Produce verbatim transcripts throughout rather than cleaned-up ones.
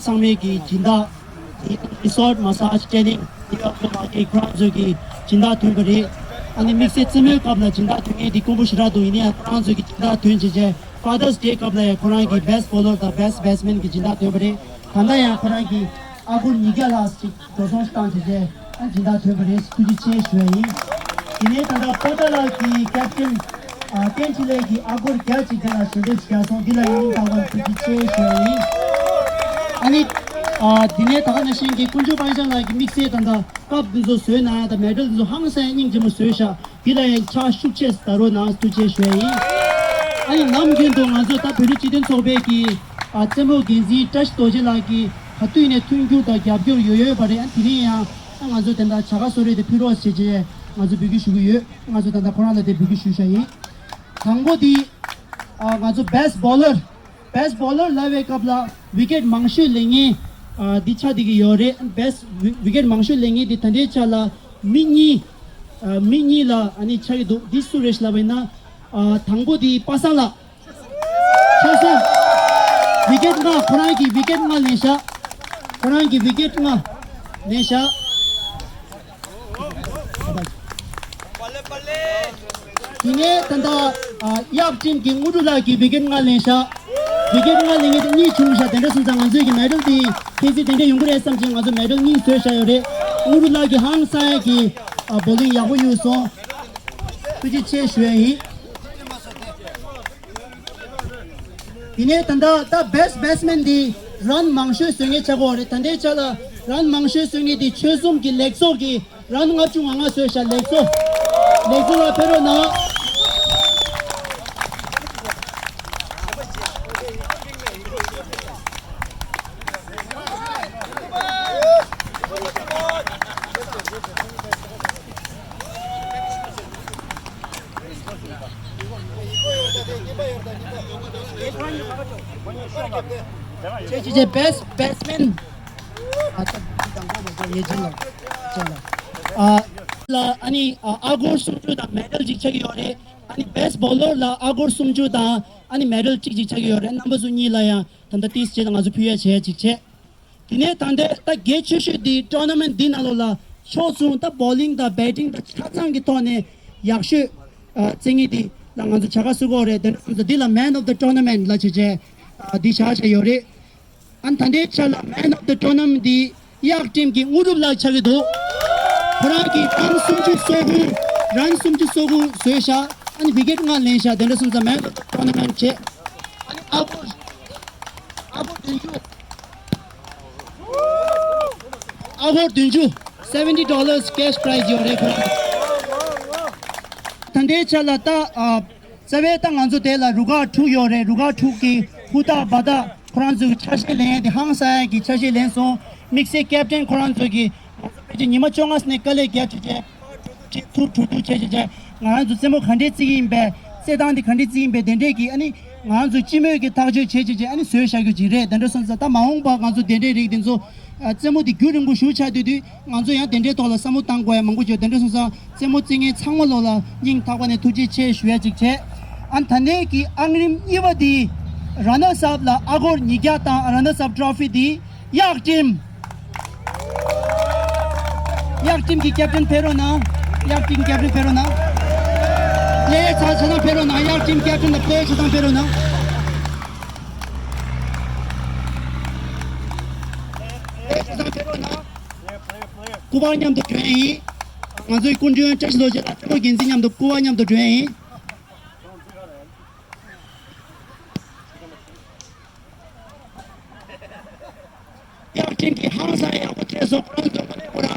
ཚང་མས་ཀྱི་སྦྱིན་བདག་དེ་Resort Massage Training དེ་ཡོད་པ་གི་ཁོ་རང་ཚོས་ཀྱི་སྦྱིན་བདག་ཐོན་པ་རེད། ཨ་ནི་དམིགས་བསལ་རྩེད་མོའི་སྐབས་ལ་སྦྱིན་བདག་ཐོན་མཁན་དེ་དཀོན་པོ་ཞེ་དྲག་འདུག་ཡིན་ནའི་ཁོ་རང་ཚོས་ཀྱི་སྦྱིན་བདག་ཐོན་བྱས་རྗེས་Father's Day སྐབས་ལ་ཡང་ཁོ་རང་གི་Best Bowler དང་Best Batsman གྱི་སྦྱིན་བདག་ཐོན་པ་རེད། ད་ལྟ་ཡང་ཁོ་རང་གི་ཨ་སྒོར་ཉིས་བརྒྱ་ལ་ཅིག་འགྲོ་སོང་བཏང་བྱས་རྗེས་ཨ་སྦྱིན་བདག་ཐོན་པ་རེད། ཐུགས་རྗེ་ཆེ་ཞུ་ཡ་ཡིན། དེ་ནས་ད་ལྟ་པོ་ཏཱ་ལ་གི་Captain ཨ་བསྟན་འཕྲིན་ལས་ཀྱིས་ཨ་སྒོར་བརྒྱ་གཅིག་དེ་ལ་ཞལ་འདེབས་ཤིག་བརྒྱབ་སོང་། འདི་ལ་ཡང་སྙིང་ཐག་པ་ནས་ཐུགས་རྗེ་ཆེ་ཞུ་ཡ་ཡིན། ཨ་ནི་ཨ་འདི་ནས་ད་ག་ནང་བཞིན་གྱི་དཀོན་མཆོག་དཔལ་འབྱོར་ལགས་ཀྱིས་དམིགས་བསལ་ད་ལྟ་ཀབ་འདི་ཚོ་བཟོས་གནང་ཡ་དང་མེ་ཌལ་འདི་ཚོ་ཧང་སང་སྙིང་རྗེ་མོ་བཟོས་ཤག་འདི་ལ་ཡང་ཕྱག་ཤུགས་ཆེ་ད་རོགས་གནང་ཐུགས་རྗེ་ཆེ་ཞུ་ཡ་ཡིན། ཨ་ནི་ནམ་རྒྱུན་དུ་ང་ཚོ་ད་བོད་རིགས་སྤྱི་མཐུན་ཚོགས་པའི་གི་ཨ་རྩེད་མོ་འགན་འཛིན་བཀྲ་ཤིས་རྡོ་རྗེ་ལགས་ཀྱིས་ག་དུས་ནས་མཐུན་འགྱུར་དང་རྒྱབ་སྐྱོར་ཡོད་ཡོད་པ་རེད། ཨ་དེ་རིང་ཡང་ཨ་ང་ཚོ་དེ་འདྲ་བྱ་དགའ་གསོལ་རས་དེ་ཕུལ་རོགས་ཞེས་བྱས་ང་ཚོ་འབོད་སྐུལ་ཞུ་གི་ཡོད། ང་ཚོ་ད་ལྟ་ཁོ་རང་ལ་དེ་འབོད་སྐུལ་ཞུ་བཞག་ཡིན། དང་པོ་དེ་ཨ་ང་ཚོ་Best Bowler Best Bowler ལབ་པའི་སྐབས་ལ་ཝི་ཀེཊ་མང་ཤོས་ལེན་མཁན་ཨ་འདི་ཆགས་བསྡད་ཀྱི་ཡོད་རེད། Best ཝི་ཀེཊ་མང་ཤོས་ལེན་མཁན་འདི་ད་ལྟའི་ཆ་ལ་མི་གཉིས་ཨ་མི་གཉིས་ལ་ཨ་ནི་ཆགས་ཀྱི་འདུག་འདི་སུ་རེད་ལབ་པ་ཡིན་ན་ཨ་དང་པོ་དེ་པ་སངས་ལགས། ཆགས་སོང་། ཝི་ཀེཊ་ལྔ་ཁོ་རང་གིས་ཝི་ཀེཊ་ལྔ་ལེན་ཤག་ཁོ་རང་གིས་ཝི་ཀེཊ་ལྔ་ལེན་ཤག་དེ་ནས་ད་ལྟ་ཨ་གཡག་ཊིམ་གྱི་དངོས་གྲུབ་ལགས་ཀྱིས་ཝི་ཀེཊ་ལྔ་ལེན་ཤག་ཝི་ཀེཊ་ལྔ་ལེན་མཁན་དེ་གཉིས་བྱུང་ཤག་དེ་འདྲ་སོང་ཙང་ང་ཚོས་ཀྱི་མེ་ཌལ་དེ་ཕལ་ཆེར་དེ་འདྲ་ཡོང་གི་རེད་བསམ་བྱས་ང་ཚོ་མེ་ཌལ་གཉིས་བཟོས་བཞག་ཡོད་རེད། དངོས་གྲུབ་ལགས་ཀྱིས་ཧང་སང་ཡ་གི་ཨ་བོ་ལིང་ཡག་པོ་གཡུགས་སོང་། ཐུགས་རྗེ་ཆེ་ཞུ་ཡ་ཡིན། དེ་ནས་ད་ལྟ་ད་Best Batsman དེ་རན་མང་ཤོས་བཟོ་མཁན་ཆགས་ཀྱི་ཡོད་རེད། ད་ལྟའི་ཆ་ལ་རན་མང་ཤོས་བཟོ་མཁན་དེ་ཆོལ་གསུམ་གྱི་ལེགས་ཚོགས་ཀྱི་རན་ལྔ་བཅུ་ང་ལྔ་བཟོས་ཤག་ལེགས་ཚོགས། ལེགས་ཚོགས་ལ་ཕེབས་རོགས་གནང་། ཆེ་ཆེ་ཆེ་Best Batsman ཨ་ད་དང་གོ་མ་གོ་ཡེ་ཅིན་ལ་ཅིན་ལ་ཨ་ལ་ཨ་ནི་ཨ་ཨ་སྒོར་སུམ་ཅུ་དང་མེ་ཌལ་གཅིག་ཆགས་ཀྱི་ཡོད་རེད། ཨ་ནི་Best Bowler ལ་ཨ་སྒོར་སུམ་ཅུ་དང་ཨ་ནི་མེ་ཌལ་གཅིག་གཅིག་ཆགས་ཀྱི་ཡོད་རེད། རྣམ་པ་ཚོ་གཉིས་ལ་ཡང་ད་ལྟ་ཏིས་བྱས་ང་ཚོ་ཕུལ་ཡ་བྱས་གཅིག་བྱས། དེ་ནས་ད་ལྟའི་ད་གལ་ཆེ་ཤོས་དེ་ཊོར་ན་མེན་ཊི་འདི་ནང་ལོགས་ལ་ཕྱོགས་མཚུངས་ད་བོ་ལིང་དང་བེ་ཊིང་དང་ཆ་ཚང་གི་ཐོག་ནས་ཡག་ཤོས་ཨ་རྩེད་མཁན་དེ་ལ་ང་ཚོ་བྱ་དགའ་སུ་དགོས་རེད། དེ་འདྲ་སོང་ཙང་འདི་ལ་Man of the Tournament ལབ་བྱས་བྱས་ཨ་འདི་བཞག་བྱས་ཡོད་རེད། ཨ་ནི་ད་ལྟའི་ཆ་ལ་Man of the Tournament འདི་གཡག་ཊིམ་གྱི་དངོས་གྲུབ་ལགས་ཆགས་ཀྱི་འདུག་ཁོ་རང་གིས་རན་སུམ་ཅུ་སོ་དགུ་རན་སུམ་ཅུ་སོ་དགུ་བཟོས་ཤག་ཨ་ནི་ཝི་ཀེཊ་ལྔ་ལེན་ཤག་དེ་འདྲ་སོང་ཙང་Man of the Tournament བྱས། ཨ་ནི་ཨ་སྒོར་ཨ་སྒོར་བདུན་ཅུ། ཨ་སྒོར་བདུན་ཅུ། Seventy dollars cash prize ཡོད་རེད་ཁོ་རང་། ད་ལྟའི་ཆ་ལ་ད་ཨ་རྩ་བའི་ད་ང་ཚོ་དེ་ལ་རུ་ཁག་དྲུག་ཡོད་རེད། རུ་ཁག་དྲུག་གི་ཧུར་ཐག་འབད་ཐག་ཁོ་རང་ཚོ་གི་ཆ་ཤས་ལེན་ཡ་དེ་ཧང་སང་ཡ་གི་ཆ་ཤས་ལེན་སོང་། དམིགས་བསལ་ཀེབ་ཊན་ཁོ་རང་ཚོ་གི་ང་ཚོ་ཕལ་ཆེར་ཉི་མ་བཅོ་ལྔ་ནས་དཀའ་ལས་རྒྱག་བྱས་བྱས། ཁྲིད་ཐུབ་ཐུབ་ཐུབ་བྱས་བྱས་བྱས། ང་རང་ཚོ་རྩེད་མོ་ག་འདྲས་རྩེ་གི་ཡིན་པས། རྩེད་སྟངས་འདི་ག་འདྲས་རྩེ་གི་ཡིན་པས། དེ་འདྲས་ཀྱི་ཨ་ནི་ང་རང་ཚོ་སྤྱི་མོས་ཀྱི་ཐག་གཅོད་བྱས་བྱས་བྱས་ཨ་ནི་བཟོས་བཞག་རྒྱུ་ཅིག་རེད། དེ་འདྲ་སོང་ཙང་ད་མ་འོངས་པ་ང་ཚོ་དེ་འདྲས་རིགས་དེ་ཚོ་ཨ་རྩེད་མོ་འདི་རྒྱུན་རིང་པོ་ཞུ་ཆགས་དུས་དུས་ང་ཚོ་ཡང་དེ་འདྲས་ཐོག་ལ་བསམ་བློ་བཏང་དགོས་ཡ་མང་པོ་ཡོད། དེ་འདྲ་སོང་ཙང་རྩེད་མོ་རྩེ་མཁན་ཚང་མ་ལོ་ལ་སྙིང་ཐག་པ་ནས་ཐུགས་རྗེ་ཆེ་ཞུ་ཡ་ཅིག་བྱས། ཨ་ནི་ད་ལྟའི་གི་ཨང་རིམ་གཉིས་པ་འདི་ར་ནར་སི་ཨབ་ལ་ཨ་སྒོར་ཉིས་བརྒྱ་དང་ར་ནར་སི་ཨབ་ཊོ་ཕི་འདི་གཡག་ཊིམ། གཡག་ཊིམ་གྱི་ཀེབ་ཊན་ཕེབས་རོགས་གནང་། གཡག་ཊིམ་ཀེབ་ཊན་ཕེབས་རོགས་གནང་། པི་ལེ་ཡར་ཆ་ཆ་ཚང་ཕེབས་རོགས་གནང་། གཡག་ཊིམ་ཀེབ་ཊན་དང་པི་ལེ་ཡར་ཆ་ཚང་ཕེབས་རོགས་གནང་། པི་ལེ་ཡར་ཆ་ཚང་ཕེབས་རོགས་གནང་། སྐུ་པར་མཉམ་དུ་སྒྲོན་ཡིན། ང་ཚོའི་སྐུ་མགྲོན་བཀྲ་ཤིས་རྡོ་རྗེ་དང་རྩེད་མོ་འགན་འཛིན་མཉམ་དུ་སྐུ་པར་མཉམ་དུ་སྒྲོན་ཡིན། གཡག་ཊིམ་གྱིས་ཧང་སང་ཡག་པོ་བྱས་སོང་། ཁོ་རང་ཚོ་ཁོ་རང་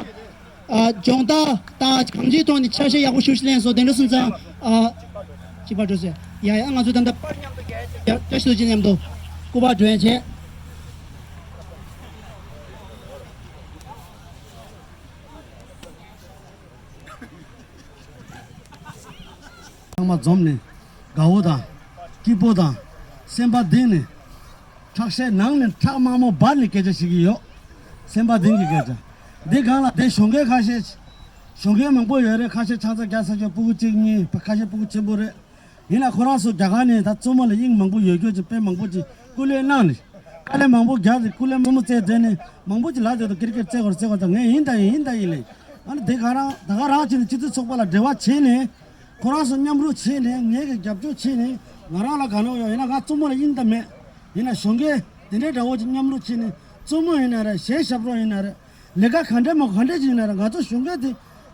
ཨ་སྦྱོང་བརྡར་དང་གང་ཅིའི་ཐོག་ནས་ཆ་ཤས་ཡག་པོ་ཞེ་པོ་ཅིག་ལེན་སོང་། དེ་འདྲ་སོང་ཙང་ཨ་སྐྱིད་པ་འགྲོ་ཟེར། ཡ་ཡ་ང་ཚོ་ད་ལྟ་པར་མཉམ་དུ་རྒྱག་ཡ། བཀྲ་ཤིས་རྡོ་རྗེ་མཉམ་དུ་སྐུ་པར་སྒྲོན་བྱས། ཚང་མ་འཛོམས་ནས་དགའ་བོ་དང་སྐྱིད་པོ་དང་སེམས་པ་གཏིང་ནས་ཁྲག་ཤེད་ནང་ནས་ཁྲག་མང་མོ་འབར་ནས་སྐད་ཆ་བཤད་ཀྱི་ཡོད། སེམས་པ་གཏིང་གི་སྐད་ཆ། འདི་སྒང་ལ་དེ་ཞོགས་ཀས་ཁ་ཤས་ཞོགས་ཀས་མང་པོ་ཡོད་རེད། ཁ་ཤས་ཆང་ས་རྒྱག་ས་ཆོག་སྤུ་གུ་གཅིག་གཉིས་ཁ་ཤས་སྤུ་གུ་ཆེན་པོ་རེད། ཡིན་ན་ཁོ་རང་ཚོ་རྒྱ་གར་ནས་ད་རྩེད་མོ་ལ་དབྱིངས་མང་པོ་ཡོད་རྒྱུ་ཅིག་དཔེ་མང་པོ་ཅིག་སྐུ་ལས་གནང་ནས་ དཀའ་ལས་མང་པོ་རྒྱག་སྟེ་སྐུ་ལས་མི་མོ་རྩེ་བསྡད་ནས་མང་པོ་ཅིག་ལབ་བསྡད་འདུག་ཀིར་ཀེར་རྩེ་དགོས་རེད་རྩེ་དགོས་རེད་ད་ངས་ཡིན་ད་ཡིན་ཡིན་ད་ཡིན་ལེ། ཨ་ནི་དེ་ག་རང་ད་ག་རང་བྱས་ནས་སྤྱི་ཚོགས་ཚོགས་པ་ལ་འབྲེལ་བ་བྱས་ནས་ཁོ་རང་ཚོ་མཉམ་རུབ་བྱས་ནས་ངས་ཀྱི་རྒྱབ་སྐྱོར་བྱས་ནས་ང་རང་ལ་ག་ནོ་ཡོད་ཡིན་ན་ང་རྩུབ་མོ་ལ་དབྱིངས་ད་མེད། ཡིན་ན་གཞོན་སྐྱེས་དེ་འདྲའི་འདྲ་བོ་ཅིག་མཉམ་རུབ་བྱས་ནས་རྩུབ་མོ་ཡིན་ན་རེད་གཞས་ཞབས་བྲོ་ཡིན་ན་རེད། ལས་ཀ་ག་འདྲ་མོ་ག་འདྲ་ཅིག་ཡིན་ན་རེད་ང་ཚོ་གཞོན་སྐྱེས་དེ་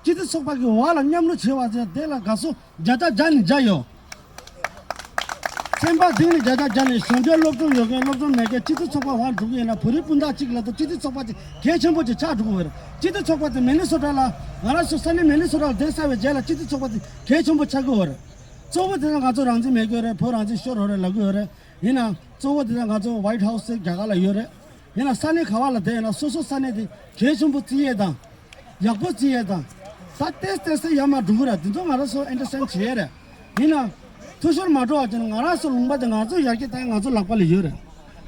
སྤྱི་མཐུན་ཚོགས་པ་གི་འོག་ལ་མཉམ་རུབ་བྱེད་པ་ཚོ་དེ་ལ་དགའ་བསུ་བརྒྱ་ཆ་བརྒྱ་ནས་བརྒྱ་ཡོད། སེམས་པ་གཏིང་ནས་བརྒྱ་ཆ་བརྒྱ་ནས་གཞོན་སྐྱེས་སློབ་སྦྱོང་ཡོད་མཁན་སློབ་སྦྱོང་མེད་མཁན་སྤྱི་མཐུན་ཚོགས་པ་འོག་འགྲོ་གི་ཡིན་ན་བོད་རིགས་སྤུན་ཟླ་གཅིག་ལ་ད་སྤྱི་མཐུན་ཚོགས་པ་དེ་གལ་ཆེན་པོ་ཅིག་ཆགས་འགྲོ་གི་ཡོད་རེད། སྤྱི་མཐུན་ཚོགས་པ་དེ་མི་ནི་སོ་ཊ་ལ་ང་རང་ཚོ་ས་གནས་མི་ནི་སོ་ཊ་ལ་བསྡད་ཚར་བའི་རྗེས་ལ་སྤྱི་མཐུན་ཚོགས་པ་དེ་གལ་ཆེན་པོ་ཆགས་ཀྱི་ཡོད་རེད། གཙོ་བོ་དེ་ད་ང་ཚོ་རང་བཙན་མེད་ཀྱི་ཡོད་རེད་བོད་རང་བཙན་ཤོར་ཡོད་རེད་ལབ་ཀྱི་ཡོད་རེད། ཡིན་ན་གཙོ་བོ་དེ་ད་ང་ཚོ་ཝའིཊ་ཧའུ་སི་རྒྱ་གར་ལ་ཡོད་རེད། ཡིན་ན་ས་གནས་ག་བ་ལ་བསྡད་ཡོད་ན་སོ་སོ་ས་གནས་དེ་གལ་ཆེན་པོ་བརྩི་ཡས་དང་། ཡག་པོ་བརྩི་ཡས་དང་། ད་ཏེས་ཏེས་ཏེ་ཡར་མར་འགྲོ་གི་རེད་དེ་ཚོ་ང་རང་ཚོ་ཨན་ཌར་སི་ཊེན་ཌ་བྱེད་ཡས་རེད། ཡིན་ན། འཐུས་ཤོར་མ་འགྲོ་བ་བྱས་ན་ང་རང་ཚོ་ལུང་པ་དེ་ང་ཚོ་ཡར་རྒྱས་གཏང་ཡས་ང་ཚོ་ལག་པ་ལ་ཡོད་རེད།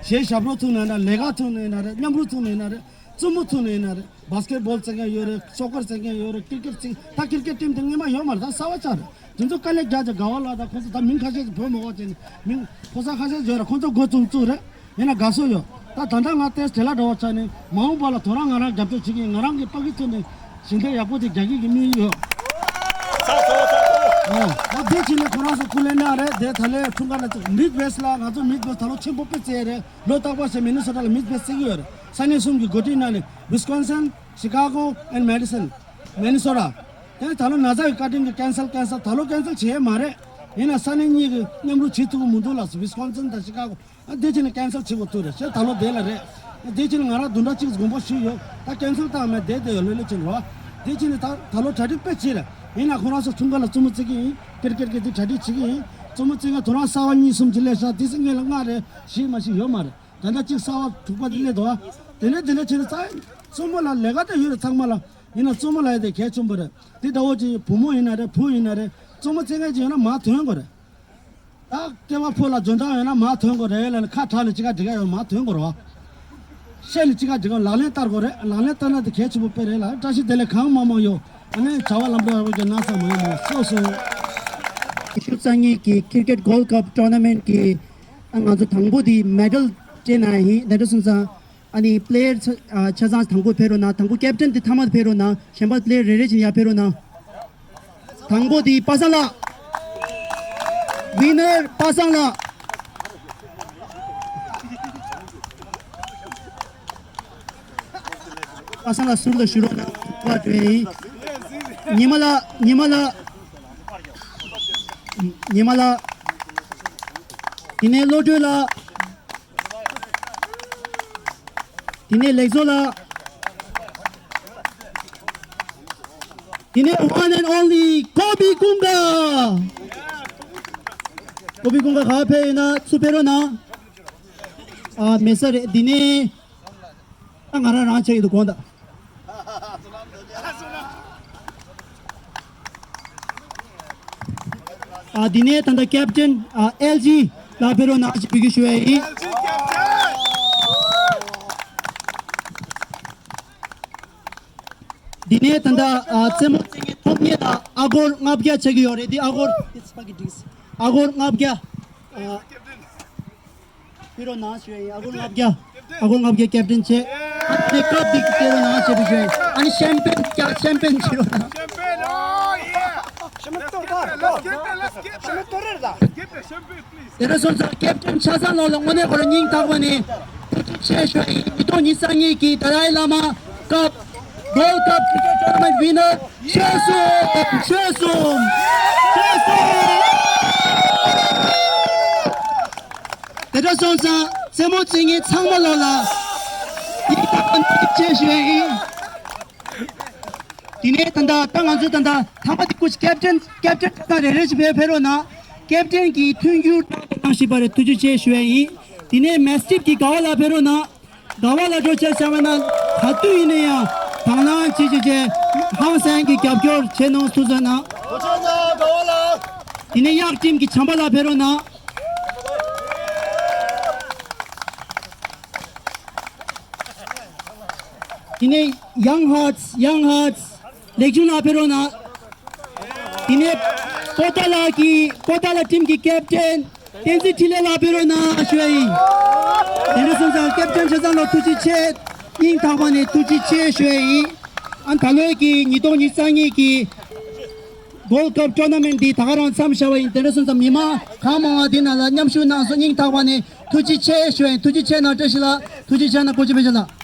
གཞས་ཞབས་བྲོ་ཐུག་ནས་ན་ལས་ཀ་ཐུག་ནས་ན་རེད་མཉམ་རུབ་ཐུག་ནས་ན་རེད། རྩུབ་མོ་ཐུག་ནས་ན་རེད། བཱ་སི་ཀེ་ཊི་བོལ་རྩེ་མཁན་ཡོད་རེད་སོ་ཀར་རྩེ་མཁན་ཡོད་རེད་ཀིར་ཀེ་ཊི་རྩེ་ད་ཀིར་ཀེ་ཊི་ཊིམ་དེ་སྔོན་མ་ཡོད་མ་རེད་ད་གསར་པ་ཆགས་རེད། དེ་ཚོ་དཀའ་ལས་རྒྱག་བྱས་ག་བ་ལ་ད་ཁོང་ཚོ་ད་མིང་ཁ་ཤས་ཤིག་བོད་མི་འོག་བྱས་ནས་མིང་ཕོ་གསར་ཁ་ཤས་ཡོད་རེད་ཁོང་ཚོ་མགོ་བཙུམ་བཙུགས་རེད། ཡིན་ན་དགའ་བསུ་ཡོད། ད་ད་ལྟ་ང་ཏེས་དེ་ལ་འགྲོ་བ་ཆགས་ནས་མ་འོངས་པ་ལ་དོ་རང་ང་རང་རྒྱབ་སྐྱོར་བྱེད་ཀྱི་ཡིན་ང་རང་གི་ཕ་གི་ཐོག་ནས་ཞིང་སྡེ་ཡག་པོ་དེ་རྒྱག་གི་གི་དམིགས་ཡུལ་ཡོད། ཨོ། ད་དེ་ཕྱིན་ནས་ཁོ་རང་ཚོ་སྐུ་ལས་གནང་རེད་དེ་ད་ལས་འཁྲུངས་སྐར་ལ་ཚོ་མིད་ཝེསི་ལ་ང་ཚོ་མིད་ཝེསི་ད་ལོ་ཆེན་པོ་དཔེ་བཙལ་རེད་ལོ་རྟག་པར་ཞེ་མི་ནི་སོ་ཊ་ལ་མིད་ཝེསི་བརྩི་གི་ཡོད་རེད་ས་གནས་གསུམ་གྱི་འགོ་ཁྲིད་ནང་ནས་ཝིས་ཀོན་སིན། ཤི་ཀ་གོ་and Madison Minnesota། དེ་ནས་ད་ལོ་ན་ཚ་གི་བཀའ་དྲིན་གྱིས་ཀན་སལ་ཀན་སལ་ད་ལོ་ཀན་སལ་བྱས་མ་རེད། ཡིན་ན་ས་གནས་གཉིས་ཀྱི་མཉམ་རུབ་བྱེད་ཐུབ་ཀྱི་མི་འདུག་ལགས་སོ་ཝིས་ཀོན་སིན་དང་ཤི་ཀ་གོ། ཨ་དེ་ཕྱིན་ནས་ཀན་སལ་བྱེད་དགོས་ཐུག་རེད་ཞེས་ད་ལོ་དེ་ལ་རེད། ཨ་དེ་ཕྱིན་ནས་ང་རང་བདུན་ཕྲག་གཅིག་དགོངས་པ་ཞུས་ཡོད་ད་ཀན་སལ་བཏང་མེད་བསྡད་བསྡད་ཡོད་ལོས་ལོས་ཕྱིན་རོགས། དེ་ཕྱིན་ནས་ད་ད་ལོ་གྲ་སྒྲིག་དཔེ་བྱས་རེད། ཡིན་ན་ཁོ་རང་ཚོ་འཁྲུངས་སྐར་ལ་རྩེད་མོ་རྩེ་གི་ཡིན་ཀིར་ཀེར་གི་དེ་གྲ་སྒྲིག་བྱེད་ཀྱི་ཡིན། རྩེད་མོ་རྩེ་མཁན་དོ་རང་གསར་བ་གཉིས་གསུམ་ཅིག་སླེབས་ཤག་དེ་ཚོ་སྔོན་ལ་ལྔ་རེད་བཞི་མ་ཞིག་ཡོད་མ་རེད། ད་ལྟ་གཅིག་གསར་བ་དྲུག་པ་དེ་སླེབས་འདུག་ཨ། དེ་ནས་དེ་འདྲ་བྱས་ནས་རྩ་རྩེད་མོ་ལ་ལས་ཀ་དེ་ཡོད་རེད་ཚང་མ་ལ། ཡིན་ན་རྩེད་མོ་ལ་ཡ་དེ་གལ་ཆེན་པོ་རེད། དེ་འདྲ་བོ་ཅིག་བུ་མོ་ཡིན་ན་རེད་བུ་ཡིན་ན་རེད། རྩེད་མོ་རྩེ་མཁན་ཅིག་ཡོད་ན་མར་ཐོན་དགོས་རེད། ད་སྐྱེ་བ་ཕོ་ལ་འཇོན་ཐང་ཡོད་ན་མར་ཐོན་དགོས་རེད་ལ་ནི་ཁ་གྲག་ནས་ཅི་ག་འགྲིག་ག་ཡོད་མར་ཐོན་དགོས་རེད་བ། བཤད་ནས་ཅི་ག་འགྲིག་ག་ལག་ལེན་བསྟར་དགོས་རེད་ལག་ལེན་བསྟར་ན་དེ་གལ་ཆེན་པོ་དཔེ་རེད་ལ་བཀྲ་ཤིས་བདེ་ལེགས་གང་མང་མང་ཡོད། ཨ་ནི་བྱ་བ་ལམ་འགྲོ་ཡག་པོ་རྒྱག་གནང་ས་མང་མང་སོ་སོ། ཉི་ཤུ་རྩ་གཉིས་ཀྱི་ཀིར་ཀེཊ་གོལ་ཌི་ཀབ་ཊོར་ན་མེན་ཊི་གི་ཨ་ང་ཚོ་དང་པོ་དེ་མེ་ཌལ་སྤྲད་གནང་ཡིན་དེ་འདྲ་སོང་ཙང་། ཨ་ནི་པི་ལེ་ཡར་ཆ་ཨ་ཆ་ཚང་དང་པོ་ཕེབས་རོགས་གནང་དང་པོ་ཀེབ་ཊན་དེ་མཐའ་མ་ཕེབས་རོགས་གནང་གཞན་པ་པི་ལེ་ཡར་རེ་རེ་བཞིན་ཡར་ཕེབས་རོགས་གནང་། དང་པོ་དེ་པ་སངས་ལགས། ཝི་ནར་པ་སངས་ལགས། པ་སངས་ལགས་ཟུར་དུ་བཞུགས་རོགས་གནང་བཀའ་འཁྲོལ་ཡིན། ཉི་མ་ལགས་ཉི་མ་ལགས། ཉི་མ་ལགས། དེ་ནས་བློ་གྲོས་ལགས། དེ་ནས་ལེགས་བཟོ་ལགས། དེ་ནས་one and only ཀོ་བི་ཀུན་དགའ། ཀོ་བི་ཀུན་དགའ་ག་ཕེབས་ཡོད་ན་ཚུར་ཕེབས་རོགས་གནང་། ཨ་མེད་ས་རེད་དེ་ནས། ད་ང་རང་རང་ཆགས་ཡོད་དོ་དགོངས་དག་ཨ་འདི་ནས་ད་ལྟ་ཀེབ་ཊན་ཨ་ཨེལ་ཇི་ལ་ཕེབས་རོགས་གནང་ཞེས་འབོད་སྐུལ་ཞུ་བ་ཡིན། འདི་ནས་ད་ལྟ་ཨ་རྩེད་མོ་རྩེ་མཁན་ཐོབ་མཁན་ལ་ཨ་སྒོར་ལྔ་བརྒྱ་ཆགས་ཀྱི་ཡོད་རེད་འདི་ཨ་སྒོར་ཨ་སྒོར་ལྔ་བརྒྱ། ཨ། ཕེབས་རོགས་གནང་ཞུ་ཡ་ཡིན། ཨ་སྒོར་ལྔ་བརྒྱ། ཨ་སྒོར་ལྔ་བརྒྱ་ཀེབ་ཊན་བྱས། ཨ་ནི་ཀབ་འདི་སྟེར་རོགས་གནང་ཞེས་པའི་ཞུ་ཡ་ཡིན། ཨ་ནི་ཤེམ་པེན་ཀྱང་ཤེམ་པེན་བྱེད་རོགས་གནང་། དེ་འདྲ་སོང་ཙང་ཀེབ་ཊན་ཆ་ཚང་ལགས་ལ་དངོས་གནས་ཁོ་རང་སྙིང་ཐག་པ་ནས་ཐུགས་རྗེ་ཆེ་ཞུ་ཡ་ཡིན། ཉིས་སྟོང་ཉི་ཤུ་རྩ་གཉིས་ཀྱི་ཏཱ་ལའི་བླ་མ་ཀབ། Gold Cup Cricket Tournament winner ཆོས་གསུམ། ཆོས་གསུམ། ཆོས་གསུམ། དེ་འདྲ་སོང་ཙང་རྩེད་མོ་རྩེ་མཁན་ཚང་མ་ལོ་ལ་ཡིག་ཐག་པ་ནས་ཐུགས་རྗེ་ཆེ་ཞུ་ཡ་ཡིན། དེ་ནས་ད་ལྟ་ད་ང་ཚོ་ད་ལྟ་ཐ་མ་དེ་སྐུ་མཁྱེན་ཀེབ་ཊན་ཀེབ་ཊན་ཁག་རེ་རེ་ཞིག་ཕེབས་ཕེབས་རོགས་གནང་། ཀེབ་ཊན་གྱིས་མཐུན་འགྱུར་གནང་བཞིན་པར་ཐུགས་རྗེ་ཆེ་ཞུ་ཡ་ཡིན། དེ་ནས་མེ་སི་ཊིབ་ཀྱི་ག་བ་ལ་ཕེབས་རོགས་གནང་། དགའ་བ་ལ་འགྲོ་བྱས་བྱ་བ་ན་ག་དུས་ཡིན་ན་ཡང་དང་བླངས་བྱེད་བྱེད་བྱས་ཧང་སང་གི་རྒྱབ་སྐྱོར་བྱེད་གནང་ཐུགས་ཚོད་གནང་། དེ་ནས་གཡག་ཊིམ་གྱི་བྱམས་པ་ལ་ཕེབས་རོགས་གནང་། དེ་ནས་Young Hearts Young Hearts ལེགས་ཆུང་ལ་ཕེབས་རོགས་གནང་། དེ་ནས་པོ་ཏཱ་ལ་གི་པོ་ཏཱ་ལ་ཊིམ་གྱི་ཀེབ་ཊན། བསྟན་འཛིན་འཕྲིན་ལས་ལགས་ཕེབས་རོགས་གནང་ཞུ་ཡ་ཡིན། དེ་འདྲ་སོང་ཙང་སྐྱབས་རྗེ་ཆེ་ཚང་ལ་ཐུགས་རྗེ་ཆེ། སྙིང་ཐག་པ་ནས་ཐུགས་རྗེ་ཆེ་ཞུ་ཡ་ཡིན། ཨ་ད་ལོའི་གི་ཉིས་སྟོང་ཉི་ཤུ་རྩ་གཉིས་ཀྱི་Gold Cup tournament འདི་ད་ག་རང་མཚམས་བཞག་པ་ཡིན། དེ་འདྲ་སོང་ཙང་མི་མང་གང་མང་བ་འདི་ནང་ལ་མཉམ་ཞུགས་གནང་སོང་། སྙིང་ཐག་པ་ནས་ཐུགས་རྗེ་ཆེ་ཞུ་ཡ་ཡིན། ཐུགས་རྗེ་ཆེ་གནང་། བཀྲ་ཤིས་ལགས་ཐུགས་རྗེ་ཆེ་གནང་། ཀོ་ཅི་པེ་ཅ་ལགས།